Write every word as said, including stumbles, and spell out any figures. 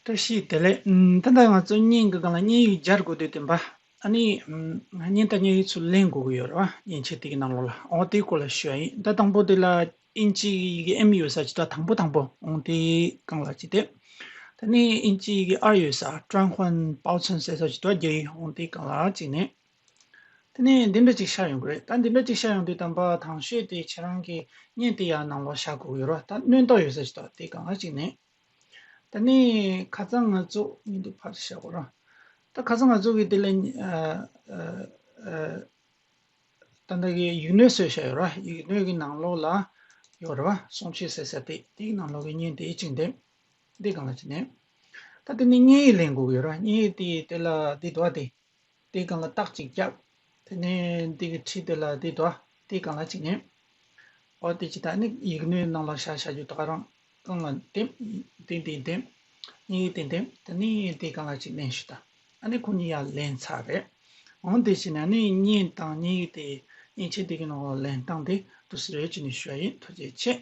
བཀྲ་ཤིས་བདེ་ལེགས། ཨམ། ད་ལྟ་ང་ཚོ་བརྙན་གྱི་སྒང་ལ་བརྙན་ཡིག་སྦྱར་དགོས་དུས་བདེན་པ། ཨ་ནི་ཨམ། བརྙན་དང་བརྙན་ཡིག་ཚུར་ལེན་དགོས་ཀྱི་ཡོད་རེད་བ། མཉེན་ཆས་དེ་གི་ནང་ལོགས་ལ། འོ་དེའི་སྐོར་ལ་ཞུ་ཡ་ཡིན། ད་དང་པོ་དེ་ལ་ཨིན་ཇི་ཡི་གེ་M ཡོད་ས་ཅིག་འདུག་དང་པོ་དང་པོ། འོ་དེའི་སྒང་ལ་གཅིག་དེབ། ད་ནི་ཨིན་ཇི་ཡི་གེ་R ཡོད་ས། ཀྲན་ཧོན་པའོ་ཚན་ཟེར་ས་ཅིག་འདུག་རྒྱ་ཡིག་འོ་དེའི་སྒང་ལ་གཅིག་ནས། དེ་ནས་འདི་འདྲ་ཅིག་ཤར་ཡོང་གི་རེད། ད་འདི་འདྲ་ཅིག་ཤར་ཡོང་དུས་བདེན་པ་དང་ཤོས་དེ་ཁྱེད་རང་གི་བརྙན་དེ་ཡར་ནང་ལོགས་བཞག་དགོས་ཀྱི་ཡོད་རེད་བ། ད་སྣོན་རྟགས་ཡོད་ས་ཅིག་འདུག་དེའི་སྒང་ལ་གཅིག་ནས། ད་ནི་ཁ་སང་ང་ཚོ་ཉིན་དུ་ཕར་བཞག་གོ་ར། ད་ཁ་སང་ང་ཚོ་གི་དེ་ལ་ཨ་ཨ་ཨ་ད་ལྟ་གི་ཡིག་སྣོད་བཟོས་བཞག་ཡོད་ར། ཡིག་སྣོད་ཀྱི་ནང་ལོགས་ལ་ཡོད་ར་བ། སྲུང་བྱེད་ཟེར་ས་དེ། དེའི་ནང་ལོགས་ཀྱི་བརྙན་དེ་གཅིག་འདེམས། འདི་སྒང་ལ་གཅིག་ནས། ད་དེ་ནི་བརྙན་ཡིག་ལེན་དགོས་ཀྱི་ཡོད་ར། བརྙན་ཡིག་དེ་དེ་ལ་འདི་འདུག་བ། དེ་དེའི་སྒང་ལ་རྟགས་གཅིག་བརྒྱབ། དེ་ནས་འདི་གི་འཁྲིས་དེ་ལ་འདི་འདུག་བ། དེའི་སྒང་ལ་གཅིག་ནས། འོ་དེ་ཅི། ད་ནི་ཡིག་སྣོད་ནང་ལ་བཞག་བཞག་རྒྱུ་ད་ག་རང་སྒང་ལ་འདེམས། དེ་འདི་འདེམས། བརྙན་ཡིག་དེ་འདེམས། ད་ནི་དེའི་སྒང་ལ་གཅིག་ལེན་ཞུ་ད། ཨ་ནི་ཁོ་གཉིས་ཡར་ལེན་ཚར་རེད། འོ་དེ་བྱས་ནས་ཨ་ནི་བརྙན་དང་བརྙན་ཡིག་དེ་མཉེན་ཆས་དེ་གི་ནང་ལ་ལེན་སྟངས་དེ་འདུག་སེ་རེད་ཅེས་ནས་ཞུ་ཡ་ཡིན། ཐུགས་རྗེ་ཆེ།